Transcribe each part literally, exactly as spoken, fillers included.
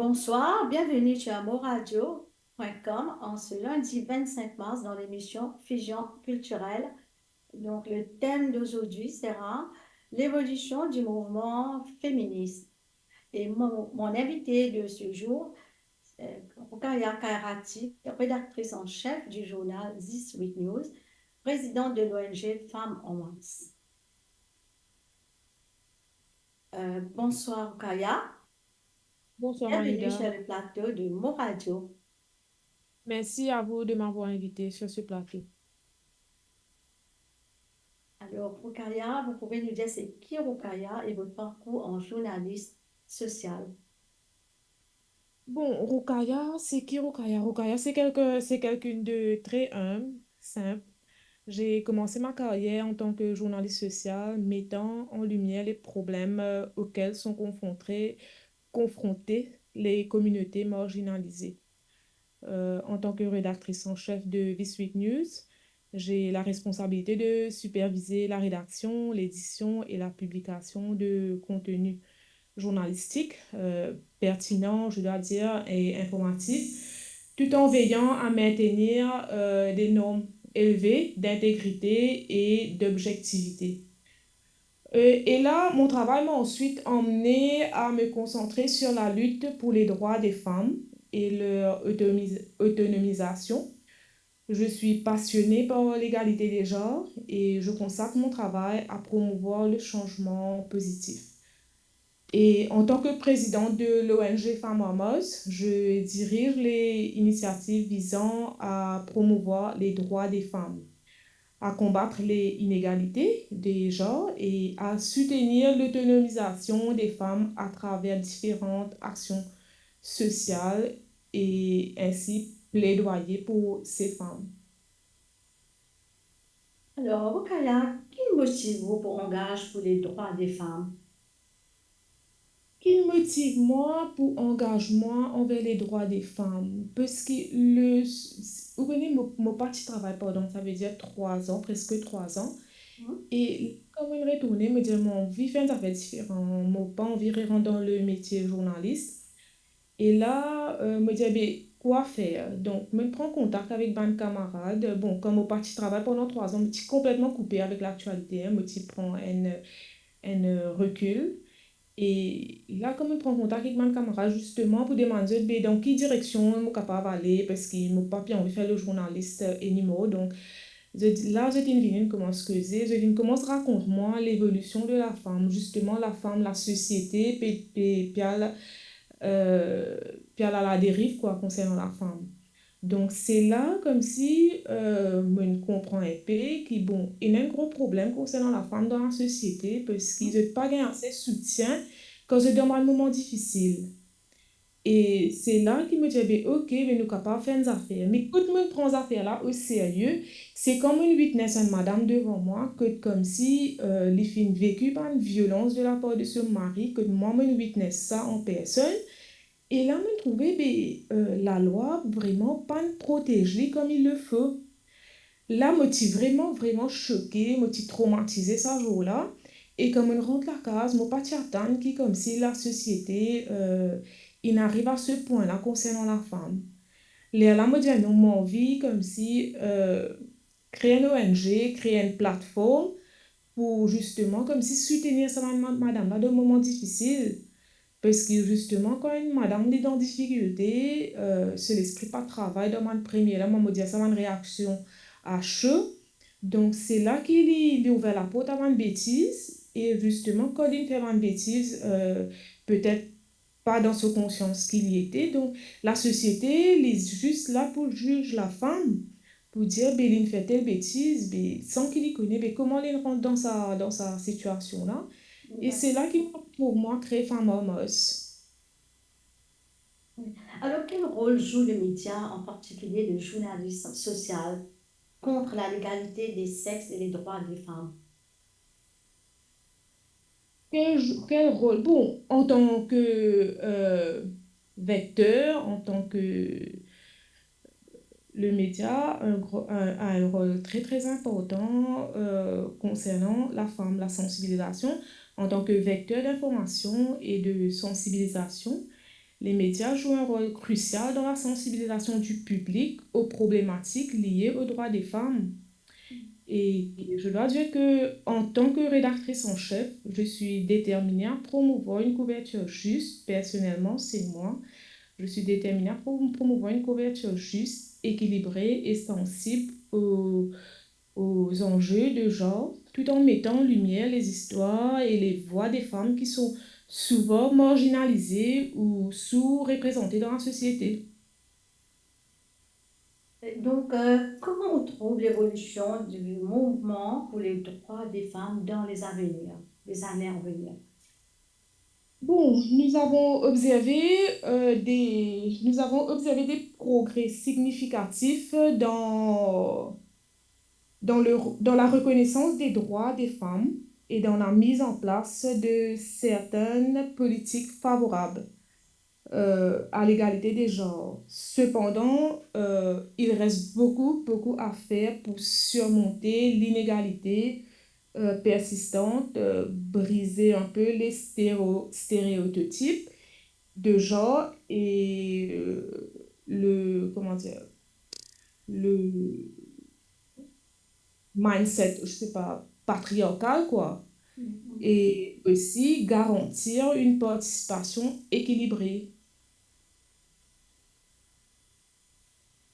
Bonsoir, bienvenue sur moradio point com en ce lundi vingt-cinq mars dans l'émission Fusion culturelle. Donc, le thème d'aujourd'hui sera l'évolution du mouvement féministe. Et mon, mon invité de ce jour, c'est Roukaya Khairati, rédactrice en chef du journal This Week News, présidente de l'O N G Femmes en Marche. Euh, bonsoir Roukaya. Bonsoir Bienvenue Maïda. Sur le plateau de Moradio. Merci à vous de m'avoir invité sur ce plateau. Alors, Roukaya, vous pouvez nous dire c'est qui Roukaya et votre parcours en journaliste social? Bon, Roukaya, c'est qui Roukaya? Roukaya, c'est quelque, c'est quelqu'une de très humble, simple. J'ai commencé ma carrière en tant que journaliste sociale, mettant en lumière les problèmes, euh, auxquels sont confrontés, confrontées les communautés marginalisées. Euh, en tant que rédactrice en chef de This Week News, j'ai la responsabilité de superviser la rédaction, l'édition et la publication de contenus journalistiques, euh, pertinents, je dois dire, et informatifs, tout en veillant à maintenir, euh, des normes élevées d'intégrité et d'objectivité. Euh, et là, mon travail m'a ensuite emmené à me concentrer sur la lutte pour les droits des femmes et leur autonomis-, autonomisation. Je suis passionnée par l'égalité des genres et je consacre mon travail à promouvoir le changement positif. Et en tant que présidente de l'O N G Femmes en Marche, je dirige les initiatives visant à promouvoir les droits des femmes, à combattre les inégalités des genres et à soutenir l'autonomisation des femmes à travers différentes actions sociales et ainsi plaidoyer pour ces femmes. Alors, Roukaya, ki motiv ou pou angaz pou ledrwa de fam? Ki motiv mwa pou angaz mwa anver ledrwa de fam? Parski le, ou kone, mo, mo pa ti travay pandan, savedir trwa an, preske trwa an. Mhm. E kan mo retourne, mo dir mo anvi fer enn zafer diferan. Mo pa anvi rerant dan le metie zournalis. E la, euh, mo dir, be, kwa fer? Donk, mo pran kontak avek bann kamarad. Bon, kan mo pa ti travay pandan trwa an, mo ti konpletman koupe avek laktialite, en. Mo ti pran enn, enn, euh, rekil. E la, kan mo pran kontak avek bann kamarad, zisteman, pou demann zot, be, dan ki direksion mo kapav ale, parski mo pa pli anvi fer le zournalis, euh, anymore. Donk, zot, la, zot inn vini, inn koumans koze, zot inn koumans rakont mwa levolision de lafam, zisteman, lafam, lasosiete, pe, pe, pe al, euh, pe al a laderiv, kwa, konsernan lafam. Donk, se la, koumsi, euh, mo konpran enpe ki, bon, ena enn gro problem konsernan lafam dan lasosiete, parski zot pa gagn ase soutien kan zot dan bann moman difisil. E se la ki mo dir, be, ok, be, nou kapav fer enn zafer. Me kot mo pran zafer la o serye, se kan mo witness enn madam devan mwa, kot koumsi, euh, li finn veki bann violans de lapar de so mari, kot mwa mo witness sa an personn. E la, mo trouve, be, euh, lalwa vreman pa protez li comme il le faut. La, mo ti vreman, vreman soke, mo ti tromatize sa zour la. E kan mo rant lakaz, mo pa ti atann ki koumsi lasosiete, euh, inn ariv a se pwin la konsernan lafam. Lerla mo dir, non, mo anvi koumsi, euh, kree enn O N G, kree enn platform pou zisteman koumsi soutenir sa bann ma-, madam la dan moman difisil. Parski zisteman, kan enn madam li dan difikilte, euh, so lespri pa travay dan bann premie la, mo dir sa bann reaksion a so. Donk, se la ki li, li ouver laport a bann betiz, e zisteman, kan li fer bann betiz, euh, petet pa dan so konsians ki li ete. Donk, lasosiete, li zis la pou ziz lafam, pou dir, be, linn fer tel betiz, be, san ki li kone, be, kouma linn rant dan sa, dan sa sitiasion la. E se la ki, pou mwa, kree Femme en Marche. Alors, quel rôle joue le média, en particulier le journalisme social, contre la légalité des sexes et les droits des femmes? Quel, quel rôle? Bon, en tant que, euh, vecteur, en tant que le média, un gro-, un, a un rôle très, très important, euh, concernant la femme, la sensibilisation, en tant que vecteur d'information et de sensibilisation. Les médias jouent un rôle crucial dans la sensibilisation du public aux problématiques liées aux droits des femmes. Et je dois dire que, en tant que rédactrice en chef, je suis déterminée à promouvoir une couverture juste. Personnellement, c'est moi. Je suis déterminée à pro- promouvoir une couverture juste, équilibrée et sensible aux, aux enjeux de genre, tout en mettant en lumière les histoires et les voix des femmes qui sont souvent marginalisées ou sous-représentées dans la société. Donc, euh, comment on trouve l'évolution du mouvement pour les droits des femmes dans les à venir, les années à venir? Bon, nous avons observé, euh, des, nous avons observé des progrès significatifs dans, dans le, dans la reconnaissance des droits des femmes et dans la mise en place de certaines politiques favorables, euh, à l'égalité des genres. Cependant, euh, il reste beaucoup, beaucoup à faire pour surmonter l'inégalité, euh, persistante, euh, briser un peu les stéréo- stéréotypes de genre et, euh, le, comment dire, le mindset, je sais pas, patriarcal, quoi. Mhm. Et aussi garantir une participation équilibrée.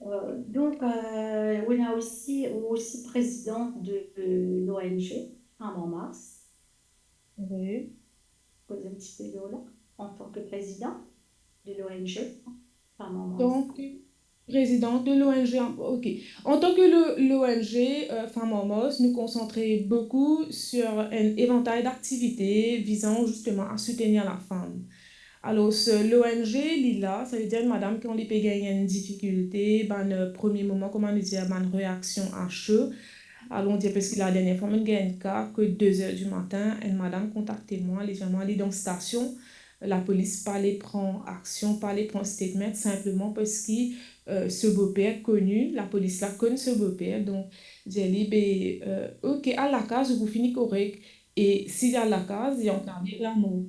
Euh, donc, euh, on a aussi, ou aussi présidente de, de l'O N G Femmes en Marche. Oui. Koz enn tipe lor la, en tant que présidente de l'O N G Femmes en Marche. Donc, présidente de l'O N G, ok. En tant que le, l'O N G, euh, Femmes en Marche, nous concentrer beaucoup sur un éventail d'activités visant justement à soutenir la femme. Alors, ce, l'O N G, li la, savedir enn madam kan li pe gagn enn difikilte, bann, euh, premie moman, kouma nou dir, bann reaksion a so. Alor, nou dir, parski la dernie fwa, mo'nn gagn enn ka ke de zer di matin, enn madam kontakte mwa, li dir mwa, li dan stasion, lapolis pa le pran aksion, pa le pran statement, sinpleman parski, euh, so boper koni, lapolis la konn so boper, donk, dir li, be, euh, ok, al lakaz, ou pou fini korek, e si li al lakaz, li ankor lamor.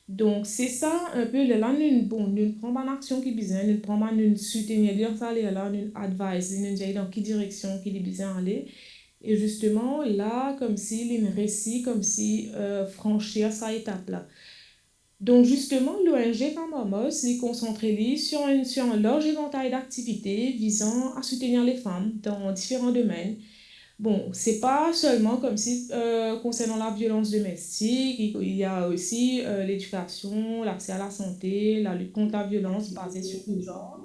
Donk, se sa, enn pe, lerla nou, bon, nou pran bann aksion ki bizin, nou pran bann, nou soutenir li dan sa ler la, nou advise li, nou dir li dan ki direksion ki li bizin ale. E zisteman, la, koumsi, li'nn resi, koumsi, euh, fransir sa etap la. Donk, zisteman, l'O N G Femmes en Marche, li konsantre li sur un, sur un large éventail d'activités visant à soutenir les femmes dans différents domaines. Bon, se pa selman koumsi, euh, konsernan la violans domestik, il y a aussi, euh, l'éducation, l'accès à la santé, la lutte contre la violence basée sur le genre.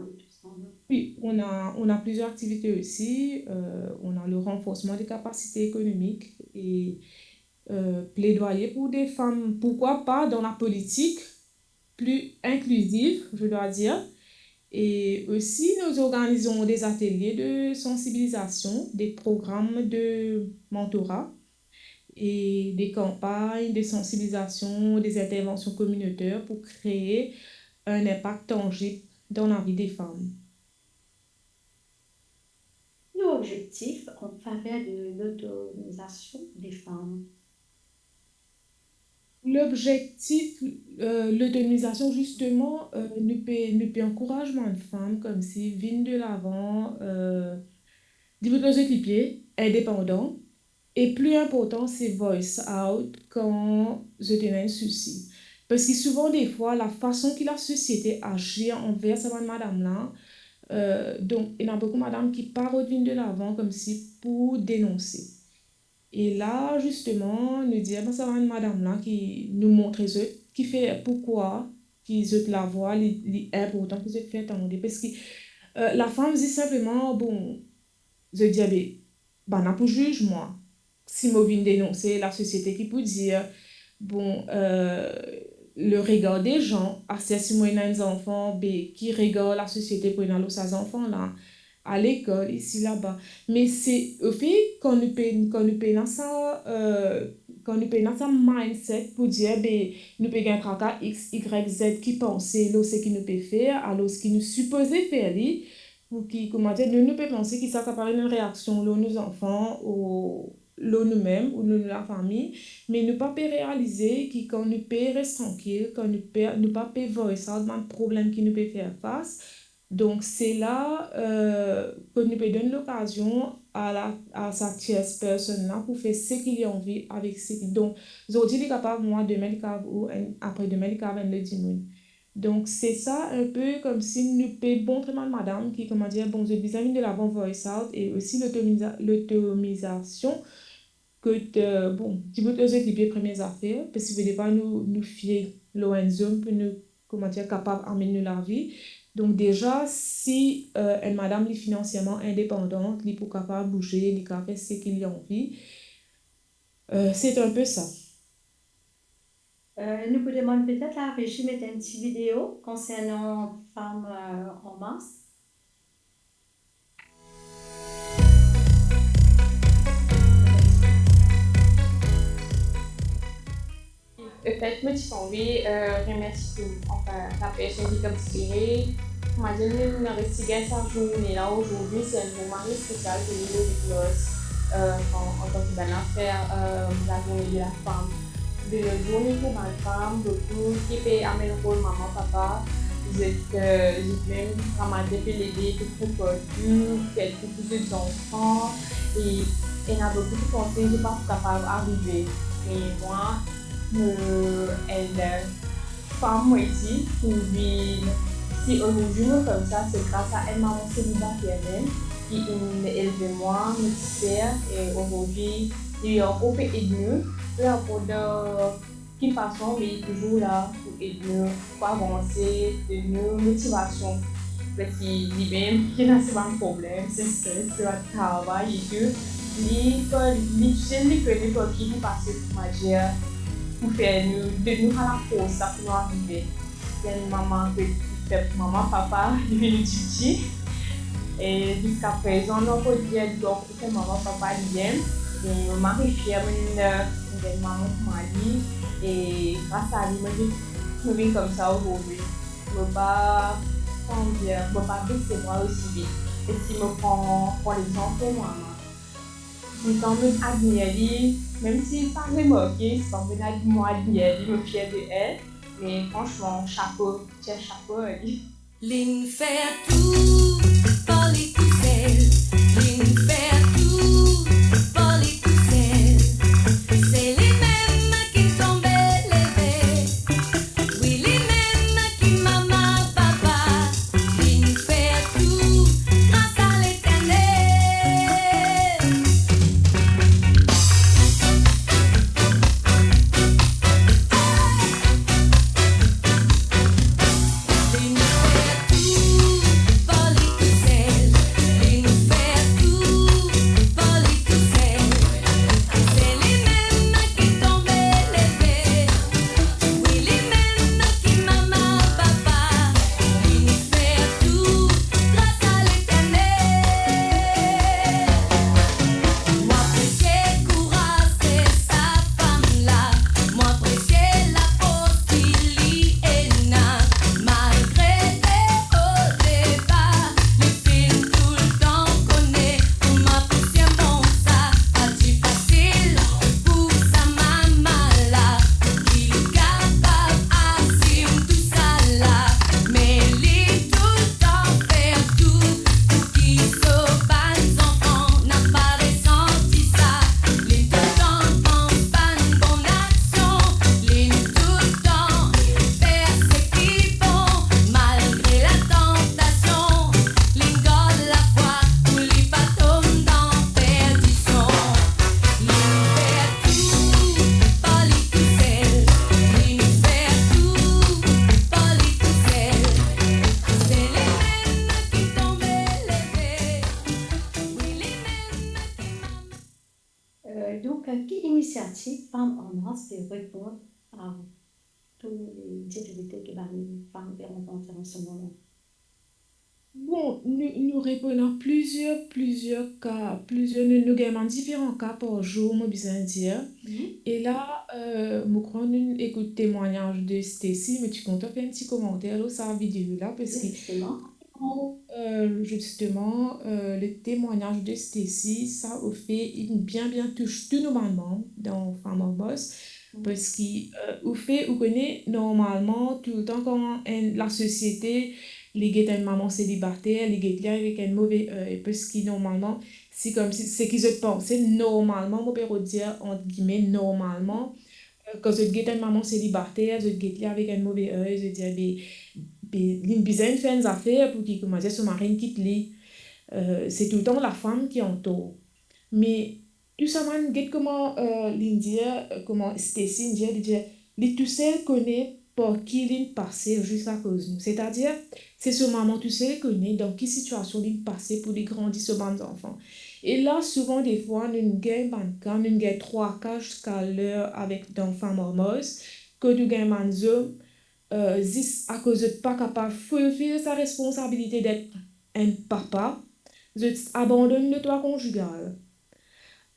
Oui, on a, on a plusieurs activités aussi. Euh, on a le renforcement des capacités économiques et, euh, plaidoyer pour des femmes, pourquoi pas dans la politique, plus inclusive, je dois dire. Et aussi, nous organisons des ateliers de sensibilisation, des programmes de mentorat et des campagnes de sensibilisation, des interventions communautaires pour créer un impact tangible dans la vie des femmes. L'objectif en faveur de l'autonomisation des femmes. Lobzektif, euh, lotonomizasion, zisteman, euh, nou pe, nou pe ankouraz bann fam koumsi vinn delavan, euh, li pou trouv zot lipie, indepandan, e pli inportan, se voice out kan zot ena enn sousi. Parski souvan defwa, lafason ki lasosiete azir anver sa bann madam la, euh, donk, ena boukou madam ki pa rod vinn delavan koumsi pou denonse. E la, zisteman, nou dir, ben, sa bann madam la ki nou montre zot kifer, poukwa ki zot lavwa, li, li inportan ki zot fer tande. Parski, euh, lafam dir sinpleman, bon, zot dir, be, bann la pou ziz mwa. Si mo vinn denonse, lasosiete ki pou dir, bon, euh, le regard des gens, aster si mo ena enn zanfan, be, ki regar lasosiete pou ena lor sa zanfan la? A lekol, isi, laba. Me se, ofe, kan nou pe, kan nou pe ena sa, euh, kan nou pe ena sa mindset pou dir, be, nou pe gagn traka X, Y, Z ki panse lor seki nou pe fer, alor ki nou sipoze fer li, pou ki, koumadir, nou, nou pe panse ki sa kapav ena enn reaksion lor nou zanfan, ou noumem ou nou lafami, me nou pa pe realize ki kan nou pe res trankil, kan nou pe, nou pa pe voice out bann problem ki nou pe fer fas, donk se la, euh, ke nou pe donn lokazion a la, a sa tierce personne la pou fer seki li anvi avek seki. Donk, zordi li kapav mwa, demin li kapav ou, enn, apre demin li kapav enn lot dimoun. Donk, se sa, enn pe koumsi nou pe montre bann madam ki, kouma dir, bon, zot bizin vinn delavan voice out e osi lotomiza-, lotomizasion, kot, euh, bon, dibout lor zot lipie premie zafer, parski depa nou, nou fie lor enn zom pou nou, kouma dir, kapav amenn nou lavi. Donk deza, si, euh, enn madam li finansierman indepandan, li pou kapav bouze, li kapav fer seki li anvi. Euh, se enn pe sa. Euh, nou pou demann petet la regi met enn ti video konsernan Fam, euh, an Mars. Anfet, mo ti anvi, euh, remersie tou, anfin, lapersonn ki konn tire. Mo dir, nou, nou resi gagn sa zourne la, ozordi, se enn zour mari spesial pou nou, le huit mars, euh, an, antan ki bann afer, euh, lazourne de lafam. De nos jours, nou trouv bann fam, boukou, ki pe amenn rol mama, papa, zot, euh, zot mem, gramatin pe lede, pou, pou, pou, pou, pou zot zanfan, e ena boukou ki panse zot pa kapav arive. Me mwa, mo, enn, euh, fam, mo isi, ki vinn, si ozordi mo koumsa, se gras a enn mama selibater mem, ki inn elve mwa, mo ti ser, e ozordi, li ankor pe ed nou, pe ankor dan ki fason, me li touzour la pou ed nou, pou avanse, donn nou motivasion. Parski limem, li ena so bann problem, so stres, so bann travay e tou. Li, li, li kone par ki li pase, kouma dir, pou fer nou, donn nou sa lafors la pou nou arive. Enn mama ki fer mama, papa, li vinn titi. E ziska prezan, nou ankor dir li ankor fer mama, papa li enn. E mo mari fier, mo, euh, mo gagn mama kouma li. E gras a li, mo vinn, mo vinn koumsa ozordi. Mo pa, kouma dir, mo pa bese mwa osi vit. E si mo pran, pran lexanp pou mwa, mwa, letan mo admir li, mem si li pa remarke, si mo admir li, mo fier de li. Me fransman, chapo, tir chapo a li. Linn fer tou, pou li tousel. Linn fer tou, pou li tousel. Se limem ki tonbe leve. Wi, limem ki mama, papa. Linn fer tou, gras a Leternel. Mo apresie kouraz de sa fam la, mo apresie lafors ki li ena, malgre le o depar, li finn toultan kone kouma pou sirmont sa, pa ti fasil pou sa mama la, pou ki li kapav asim tousala, me li toultan fer tou, pou ki so bann zanfan napa resanti sa. Li toultan pans bann bon aksion, li toultan fer seki bon, malgre latantasion, li gard lafwa pou li pa tom dan perdision. Li fer tou, pou li tousel, li fer tou, pou li tousel. Se limem ki tonbe leve. Wi, limem ki mama. Euh, donk, euh, ki inisiativ Fam an Mars pe reponn a tou, euh, difikilte ki bann fam pe rankontre an se moman? Bon, nou, nou reponn a plizier, plizier ka, plizier, nou, nou gagn bann diferan ka par zour, mo bizin dir. Mhm. E la, euh, mo krwar nou ekout temwagnaz de Stacy, mo ti kontan fer enn ti komanter lor sa video la, parski... Zisteman. Bon, euh, justement, euh, le témoignage de Stacy, sa, ofe, inn bien, bien tous tou nou bann manm dan Fam Armos, parski, euh, ofe, ou kone, normalman, toultan kan enn, lasosiete, li get enn mama selibater, li get li avek enn move oey, parski normalman, si koumsi, seki zot panse, normalman, mo pe rod dir, ant gime, normalman, euh, kan zot get enn mama selibater, zot get li avek enn move oey, zot dir, be, be, li bizin fer enn zafer pou ki, kouma dir, so mari kit li. Euh, se toultan lafam ki antor. Me tou sa, man, get kouma, euh, li dir, euh, kouma Stacy dir, li dir, li tousel kone par ki linn pase ziska koz nou. Setadir, se so mama tousel kone dan ki sitiasion linn pase pou li grandi so bann zanfan. E la, souvan defwa, nou gagn bann ka, nou gagn trwa ka ziska ler avek dan Fam Armos, kot ou gagn bann zom, euh, zis akoz zot pa kapav fulfil sa responsabilite d'être enn papa, zot abandonn le twa konzigal.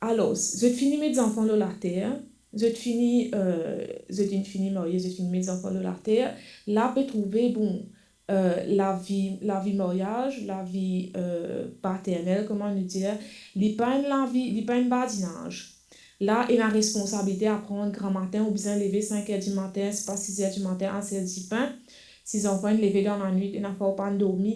Alor, zot fini met zanfan lor later, zot fini, euh, zot inn fini marye, zot fini met zanfan lor later, la pe trouve, bon, euh, lavi, lavi maryaz, lavi, euh, paternel, kouma nou dir, li pa enn lavi, li pa enn badinaz. La, ena responsabilite a pran. Gramatin, ou bizin leve sink er dimatin, sipa siz er dimatin, al sel dipin. Si zanfan inn leve dan lanwit, ena fwa ou pa'nn dormi.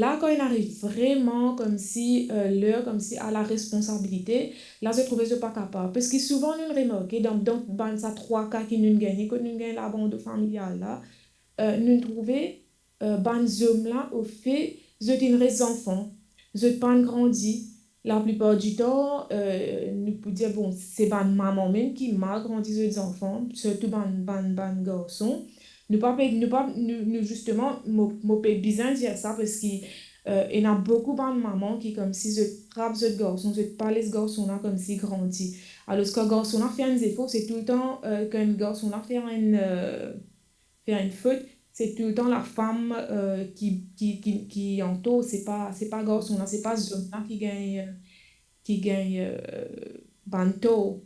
La, kan inn ariv vreman koumsi, euh, ler koumsi a laresponsabilite, la, zot trouve zot pa kapav. Parski souvan, nou remarke, dan, dan bann sa trwa ka ki nou gagne, kot nou gagn labandon familial la, euh, nou trouve, euh, bann zom la, ofe, zot inn res zanfan, zot pa'nn grandi. Laplipar ditan, euh, nou pou dir, bon, se bann mama mem ki mal grandi zot zanfan, sirtou bann, bann, bann garson. Nou pa pe, nou pa, nou, nou zisteman, mo, mo pe bizin dir sa, parski, euh, ena boukou bann mama ki koumsi zot trap zot garson, zot pa les garson la koumsi grandi. Alor, kan garson la fer enn zefor, se toultan, euh, kan garson la fer enn, euh, fer enn fot, se toultan lafam, euh, ki, ki, ki, ki antor, se pa, se pa garson la, se pa zom la ki gagn, euh, ki gagn, euh, bann tor.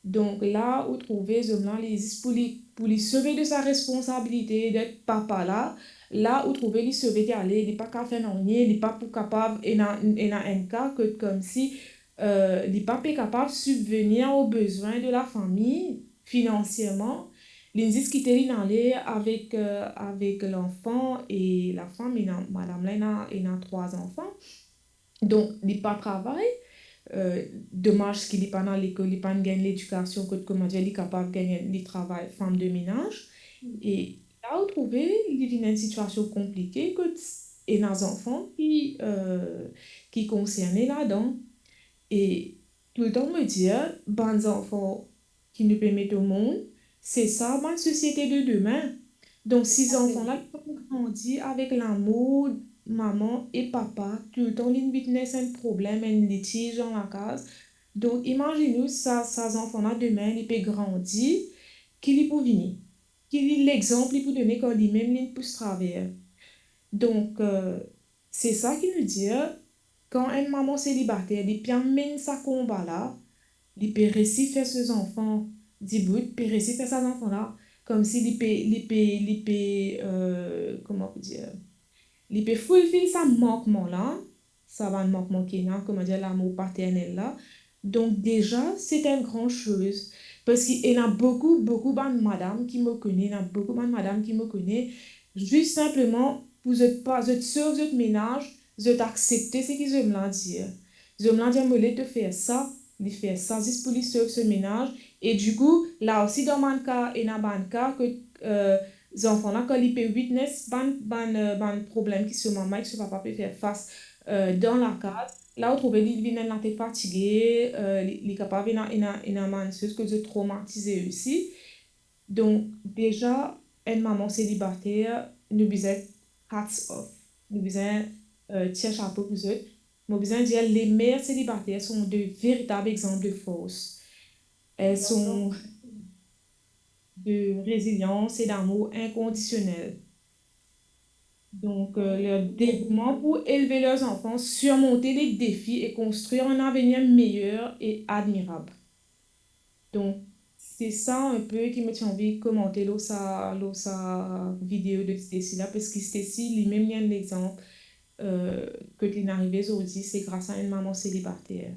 Donk la, ou trouve zom la, li zis pou li, pou li sove de sa responsabilite d'être papa la, la, ou trouve li sove, li ale, li pa kapav fer nanye, li pa pou kapav, ena, ena enn ka kot koumsi, euh, li pa pe kapav sibvenir o bezwin de lafami finansierman, linn zis kite, linn ale avek, euh, avek lanfan e lafam, ena, madam la ena, ena trwa zanfan. Donk, li pa travay. Euh, domaz ki li pa'nn al lekol, li pa'nn gagn ledikasion kot, kouma dir, li kapav gagn, li travay fam de menaz. E la, ou trouve, li vinn enn sitiasion konplike kot ena zanfan ki, euh, ki konserne ladan. E toultan mo dir, bann zanfan ki nou pe met omond, se sa bann sosiete de demin. Donk, si zanfan la, li pa grandi avek lamour mama e papa, toultan linn witnes enn problem, enn litiz dan lakaz. Donk, imazinn ou sa, sa zanfan la, demin, li pe grandi, ki li pou vini? Ki li, lexanp li pou done kan limem linn pous traver? Donk, euh, se sa ki nou dir, kan enn mama selibater, li pe amenn sa konba la, li pe resi fer so zanfan dibout, pe resi fer sa zanfan la, koumsi li pe, li pe, li pe, euh, kouma pou dir, li pe fulfil sa mankman la, sa bann mankman ki ena, kouma dir, lamour paternel la. Donk deza, se enn gran soz. Parski ena boukou, boukou bann madam ki mo kone, ena boukou bann madam ki mo kone, zis sinpleman pou zot pa, zot sov zot menaz, zot aksepte seki zom la dir. Zom la dir, mo le to fer sa, li fer sa, zis pou li sov so menaz. E dikou, la osi dan bann ka, ena bann ka kot, euh, zanfan la, kan li pe witnes bann, bann, euh, bann problem ki so mama ek so papa pe fer fas, euh, dan lakaz, la ou trouve li vinn enn latet fatige, euh, li, li kapav ena, ena, ena bann soz kot zot tromatize osi. Donk, deza, enn mama selibater, nou bizin hats off. Nou bizin, euh, tir sapo pou zot. Mo bizin dir, les mères célibataires sont de véritables exemples de force. Elles sont de résilience et d'amour inconditionnel. Donc, euh, leur dévouement pour élever leurs enfants, surmonter les défis et construire un avenir meilleur est admirable. Donk, se sa enpe ki mo ti anvi komante lor sa, lor sa video de Stacy la, parski Stacy, limem, li enn lexanp euh, kot linn arive zordi, se gras a enn mama selibater.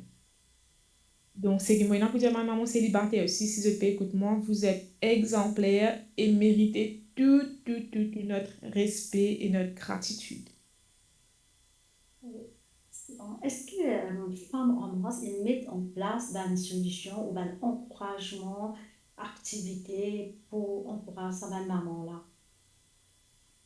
Donk, seki mo ena pou dir bann mama selibater osi, si zot pe ekout mwa, vous êtes exemplaires et méritez tout, tout, tout, tout notre respect et notre gratitude. Eski, euh, Femme en Marche, li met an plas bann solision ou bann ankourazman, aktivite pou ankouraz sa bann mama la?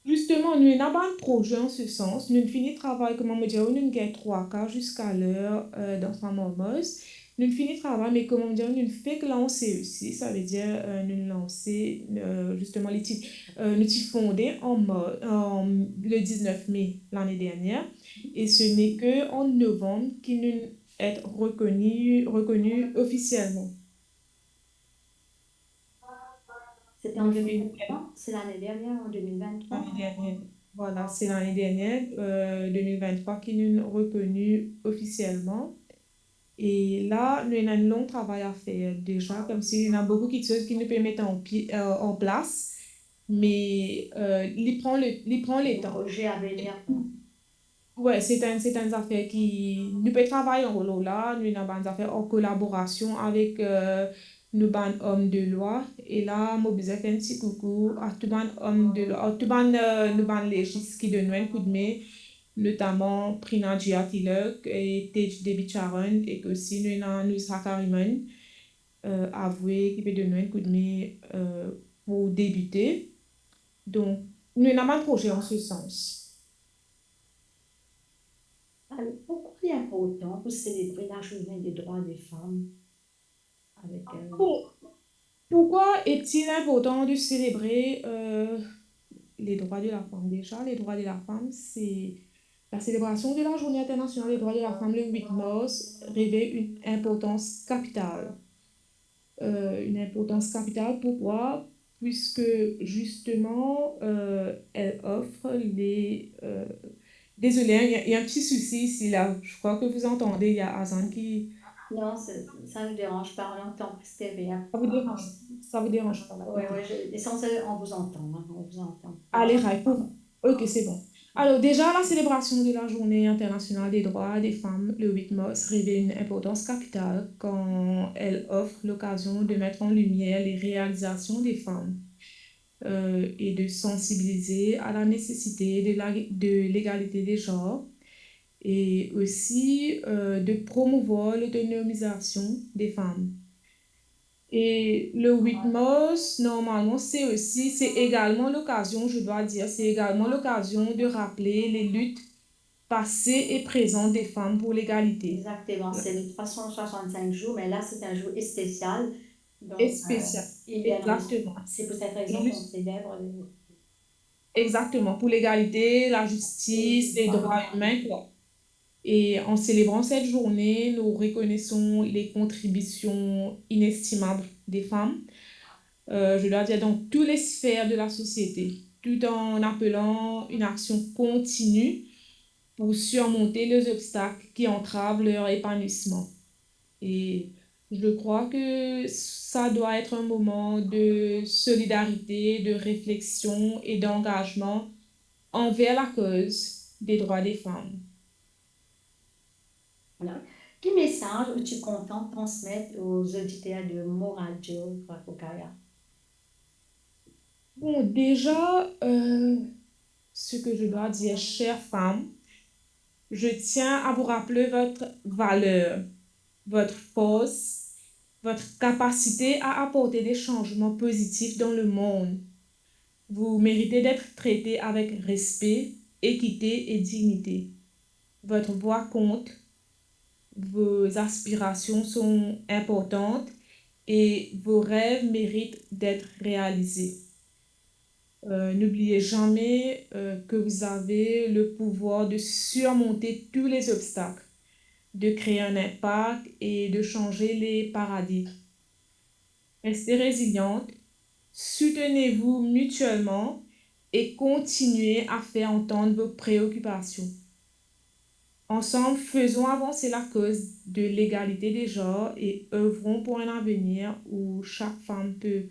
Zisteman, nou ena bann proze an se sans. Nou'nn fini travay, kouma mo dir, nou'nn gagn trwa ka ziska ler, euh, dan Femme en Marche. Nou'nn fini travay, me kouma mo dir, nou'nn fek lanse osi, savedir, euh, nou'nn lanse, euh, zisteman, li ti, euh, nou ti fonde an mar-, an, le diznef me lane dernier, e se ne ke an novanm ki nou'nn et rekoni, rekoni ofisielman. C'était en deux mille vingt-trois, c'est l'année dernière, en deux mille vingt-trois. Lane dernier. Vwala, se lane dernier, euh, de mil venntrwa ki nou'nn rekoni ofisielman. E la, nou ena enn long travay a fer deza, koumsi ena boukou kiksoz ki nou pe met an pie, euh, an plas, me, euh, li pran le, li pran letan. Proze a venir. Wi, se enn, se enn zafer ki nou pe travay lor la, nou ena bann zafer an kolaborasion avek, euh, nou bann om de lwa. E la, mo bizin fer enn ti koukou a tou bann om de lwa, a tou bann, euh, nou bann lezis ki donn nou enn koudme, notaman Prina Jia Tilak e Tej Debicharan, ek osi nou ena Nuzha Kariman, euh, Avwe ki pe donn nou enn koudme, euh, pou debite. Donk, nou ena bann proze an se sans. Alors, pourquoi il est important pour célébrer la journée des droits des femmes avec, euh, Pou-, pourquoi est-il important de célébrer, euh, les droits de la femme ? Déjà, les droits de la femme, c'est la célébration de la Journée internationale des droits de la femme le huit mars revêt une importance capitale. Euh, une importance capitale, pourquoi ? Puisque justement, euh, elle offre les, euh, désolée, hein, il y a, il y a un petit souci ici, là. Je crois que vous entendez, il y a Azan qui... Non, c'est, ça ne nous dérange pas, on entend pas ce qu'il y a. Ça vous dérange, ça vous dérange pas, là. Oui, Ok. Oui, je, l'essentiel, on vous entend, hein, on vous entend. Allez, Rai, pour... Ok, c'est bon. Alors, déjà, la célébration de la Journée internationale des droits des femmes le huit mars revêt une importance capitale quand elle offre l'occasion de mettre en lumière les réalisations des femmes, euh, et de sensibiliser à la nécessité de la, de l'égalité des genres et aussi, euh, de promouvoir l'autonomisation des femmes. Et le huit mars, normalement, c'est aussi, c'est également l'occasion, je dois dire, c'est également l'occasion de rappeler les luttes passées et présentes des femmes pour l'égalité. Exactement, c'est les trois cent soixante-cinq jours, mais là, c'est un jour spécial. Donc, Et spécial. euh, il y a Exactement. C'est pour cette raison qu'on célèbre les... Exactement, pour l'égalité, la justice, les droits humains, quoi. Et en célébrant cette journée, nous reconnaissons les contributions inestimables des femmes, euh, je dois dire, dans toutes les sphères de la société, tout en appelant une action continue pour surmonter les obstacles qui entravent leur épanouissement. Et je crois que ça doit être un moment de solidarité, de réflexion et d'engagement envers la cause des droits des femmes. Voilà. Ki mesaz ou ti kontan transmet aux auditeurs de Mo Radio Krakokaya ? Bon, déjà, euh, ce que je dois dire, chères femmes, je tiens à vous rappeler votre valeur, votre force, votre capacité à apporter des changements positifs dans le monde. Vous méritez d'être traitées avec respect, équité et dignité. Votre voix compte, vos aspirations sont importantes et vos rêves méritent d'être réalisés. Euh, n'oubliez jamais, euh, que vous avez le pouvoir de surmonter tous les obstacles, de créer un impact et de changer les paradigmes. Restez résilientes, soutenez-vous mutuellement et continuez à faire entendre vos préoccupations. Ensemble, faisons avancer la cause de l'égalité des genres et œuvrons pour un avenir où chaque femme peut,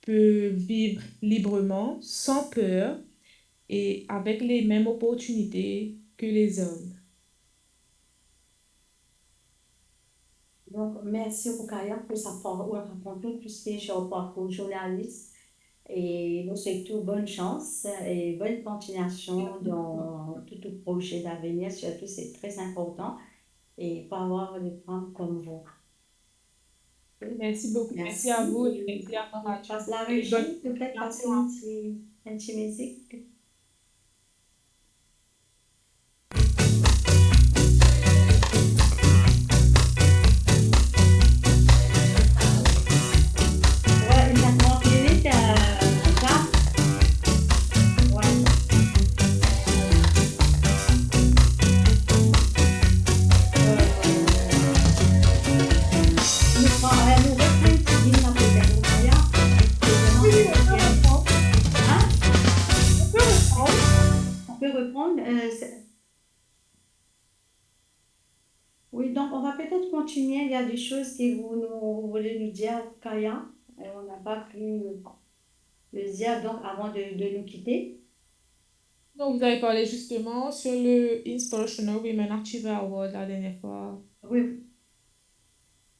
peut vivre librement, sans peur, e avek lemem oportinite ke lezom. Donk, mersi Roukaya pou sa par-, ou rakont nou tou seki ou parkour zournalis. E nou swet ou bonn sans e bonn kontiniasion dan tou, tou proze davenir, sirtou se tre inportan. E pou avoir de fam kom vou. Mersi boukou. Mersi a vou e mersi a vou. Pas la regi, petret pas enn ti, enn ti mizik. Ouais, il a trente minutes, euh, ça. Ouais. Euh, nou pran, euh, nou repran enn ti lim la pou Roukaya. Oui, oui, on peut reprendre. Hein? On peut reprendre. On peut reprendre, euh, c'est Oui, donc on va peut-être continuer. Il y a des choses que vous nous, vous voulez nous dire, Roukaya, et on n'a pas pu le dire donc avant de, de nous quitter. Non, vous avez parlé justement sur le Inspirational Women Achiever Award la dernière fois. Oui,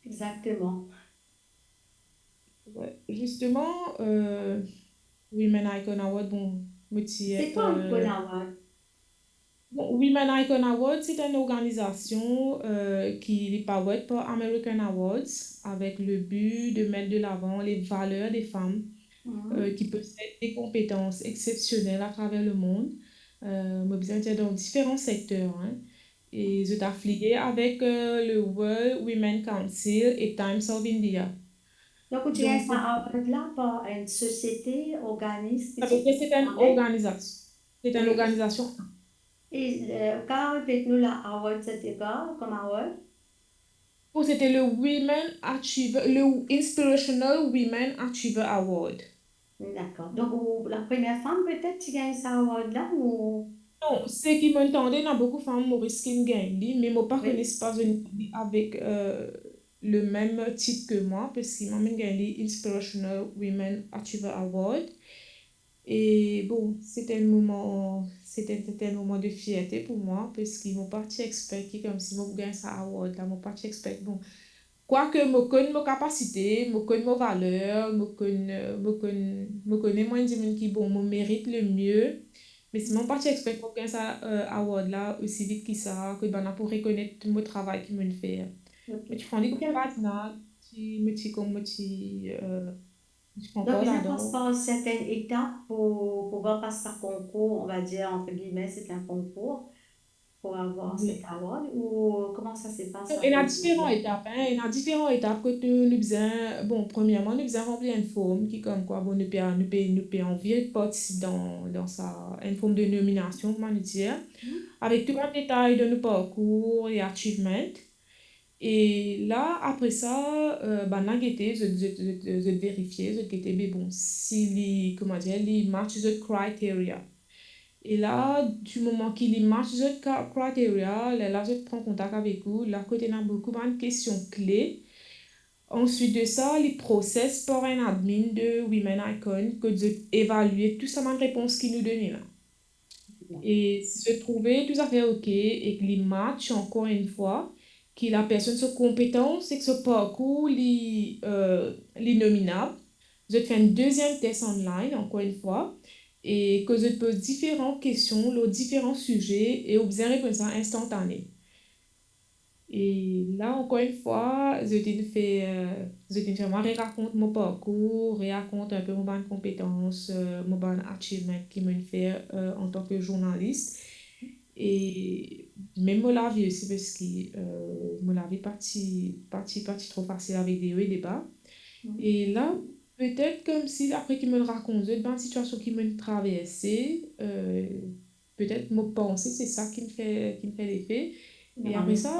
exactement. Ouais, justement, euh, Women Icon Award, bon, mo ti... C'est quoi, euh, Icon Award? Bon, Women Icon Award, c'est une organisation, euh, qui est powered par American Awards avec le but de mettre de l'avant les valeurs des femmes, euh, qui possèdent des compétences exceptionnelles à travers le monde. Euh, mo bizin dir dan diferan sekter, hein. E zot afiliye avek, euh, le World Women Council e Times of India. Donk, ou ti gagn sa award la par enn sosiete, organizasyon, sa ve dir se enn organizasion. Se enn organizasion. E, euh, ou kapav repet nou la award, se ti kwa kom award? Bon, c'était le Women Achiever, le Inspirational Women Achiever Award. Dakor. Donk, ou, la première femme peut-être ti gagn sa award la, ou? Non, seki mo'nn tande, ena boukou fam Moris ki'nn gagn li, me mo pa kone si pa zot inn gagn li avek, euh, le mem tit ke mwa, parski mwa mo'nn gagn li Inspirational Women Achiever Award. E bon, se ti enn moman, se ti enn, se ti enn moman de fierte pou mwa, parski mo pa ti expect ki koumsi mo pou gagn sa award la, mo pa ti expect. Bon, kwake mo konn mo kapasite, mo konn mo valer, mo konn, euh, mo konn, mo kone mwa enn dimoun ki, bon, mo merit le mie, me selman mo pa ti expect mo pou gagn sa, euh, award la osi vit ki sa, ke bann la pou rekonet mo travay ki mo'nn fer. Ok. Mo ti pran li kouma pa dina, ti, mo ti, kouma mo ti, euh, Donk, bizin pas par sertenn etap pou, pou pas sa konkour, on va dire, entre guillemets, c'est un concours pour avoir cet award, ou comment ça se passe? Ena diferan etap, hein, ena diferan etap kot nou, nou bizin, bon, premierman, nou bizin ranpli enn form ki koumkwa, bon, nou pe, nou pe, nou pe anvi partisip dan, dan sa, enn form de nominasion, kouma nou dir, avek tou bann detay de nou parkour e achievement. E la, apre sa, euh, bann la gete, zot, zot, zot, zot verifie, zot gete, be bon, si li, kouma dir, li match zot criteria. E la, di moman ki li match zot ka-, criteria, lerla zot pran kontak avek ou, la kot ena boukou bann kestion kle. Answit de sa, li proses par enn admin de Women Icon, kot zot evalie tou sa bann repons ki nou done la. E si zot trouve tou zafer ok e ki li match, ankor enn fwa, ki lapersonn so konpetans ek so parkour li, euh, li nominab, zot fer enn deziem tes online, ankor enn fwa, e kot zot poz diferan kestion lor diferan size e ou bizin reponn sa instantane. E la, ankor enn fwa, zot inn fer, euh, zot inn fer mwa rerakont mo parkour, rerakont inpe mo bann konpetans, euh, mo bann achievement ki mo'nn fer, euh, antan ke zournalis. E mem mo lavi osi, parski, euh, mo lavi pa ti, pa ti, pa ti tro fasil avek de-o e de-ba. E la, petet koumsi apre ki mo'nn rakont zot bann sitiasion ki mo'nn traverse, euh, petet mo panse se sa ki'nn fer, ki'nn fer lefe. E apre sa,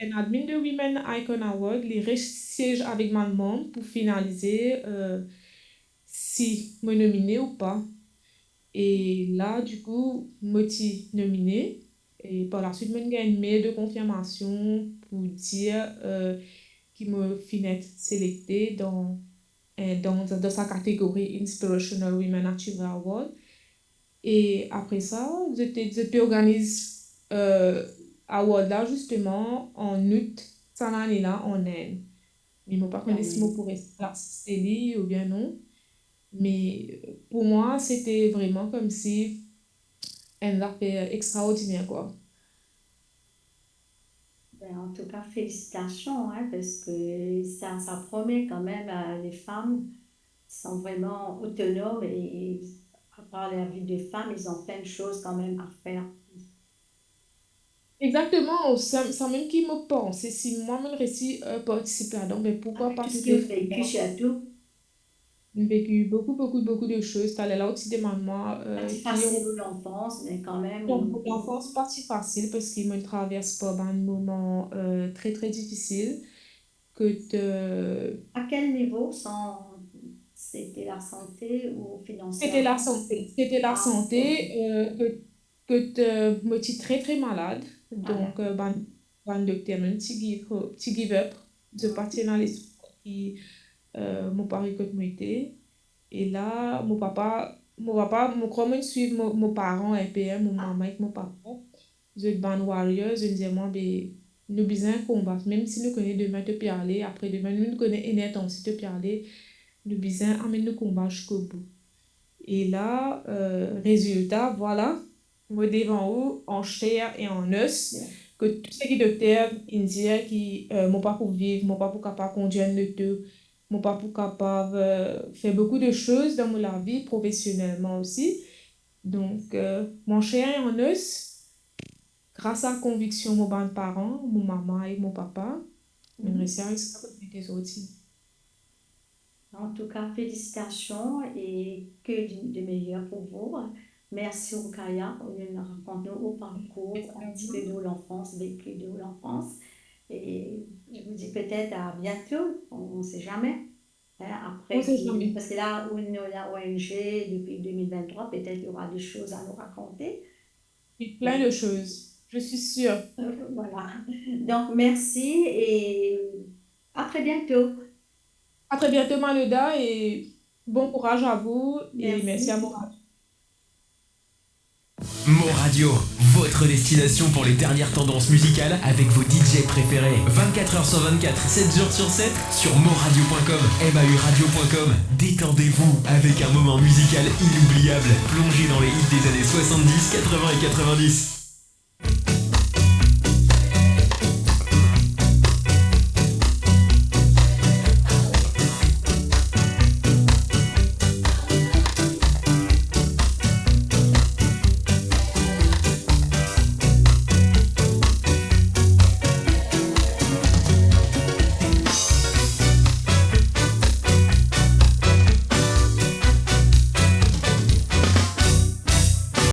enn admin de Women Icon Award, li resiez avek bann manm pou finalize, euh, si mo nomine ou pa. E la, dikou, mo ti nomine. E par laswit, mo'nn gagn mail de konfirmasion pou dir, euh, ki mo finn et selekte dan, euh, dan, dan sa kategori Inspirational Women Achiever Award. E apre sa, zot, zot pe organiz, euh, award la, zisteman, an out sa lane la, an Inn. Me mo pa kone si mo pou res-, asiste li oubien non. Me, euh, pou mwa, se te vreman koumsi enn zafer extraordiner, kwa. Ben, en tout cas, félicitations, hein, parce que ça, ça promet quand même, euh, les femmes sont vraiment autonomes et, et à part la vie de femme, ils ont plein de choses quand même à faire. Exactement, sa, sa mem ki mo panse, si mwa mo resi, euh, partisip ladan, ben pourquoi pas tout ce qui est vécu, surtout. Mo veki boukou, boukou, boukou de soz. Taler la, ou ti demann mwa, euh, ki... Pas si facile pour l'enfance, mais quand même. Bon, pou lanfans, pa ti fasil, parski mo travers par bann moman, euh, tre, tre difisil. Kot, euh, à quel niveau, sans, c'était la santé ou financièrement? C'était la santé. C'était la santé, euh, kot, kot, euh, mo ti tre, tre malad. Donk, euh, bann, bann dokter mem ti give, ti give up. Zot pa ti ena lespwar ki, euh, mo pou ariv kot mo ete. E la, mo papa, mo papa, mo krwar mo swiv mo, mo paran inpe, mo mama ek mo papa. Zot bann warrior, zot dir mwa, be, nou bizin konbat, mem si nou kone demin to pe ale, apre demin, nou kone enn er tan si to pe ale, nou bizin amenn nou konba ziska bout. E la, euh, rezilta, vwala, mo devan ou, an ser e an os, kot tou seki dokter inn dir ki, euh, mo pa pou viv, mo pa pou kapav kondir enn loto, mo pa pou kapav, euh, fer boukou de soz dan mo lavi, profesionelman osi. Donk, euh, an ser e an os, gras a konviksion mo bann paran, mo mama ek mo papa, mo resi ariv ziska kot mo ete zordi. En tout cas, félicitations et que du, de meilleur pour vous. Merci, Roukaya, pou nou rakont nou ou parkour, un petit peu de l'enfance, vécu de l'enfance. Et je vous dis peut-être à bientôt, on ne sait jamais. Hein, après, on sait jamais. Parce que là, on est la O N G depuis deux mille vingt-trois, peut-être il y aura des choses à nous raconter. Oui, plein de choses, je suis sûre. Euh, voilà. Donc, merci et à très bientôt. À très bientôt, Manoda, et bon courage à vous, et merci à vous. Mo Radio, votre destination pour les dernières tendances musicales avec vos D J préférés. Vingt-quatre heures sur vingt-quatre, sept jours sur sept, sur moradio point com, M A U radio point com. Détendez-vous avec un moment musical inoubliable. Plongez dans les hits des années soixante-dix, quatre-vingts et quatre-vingt-dix.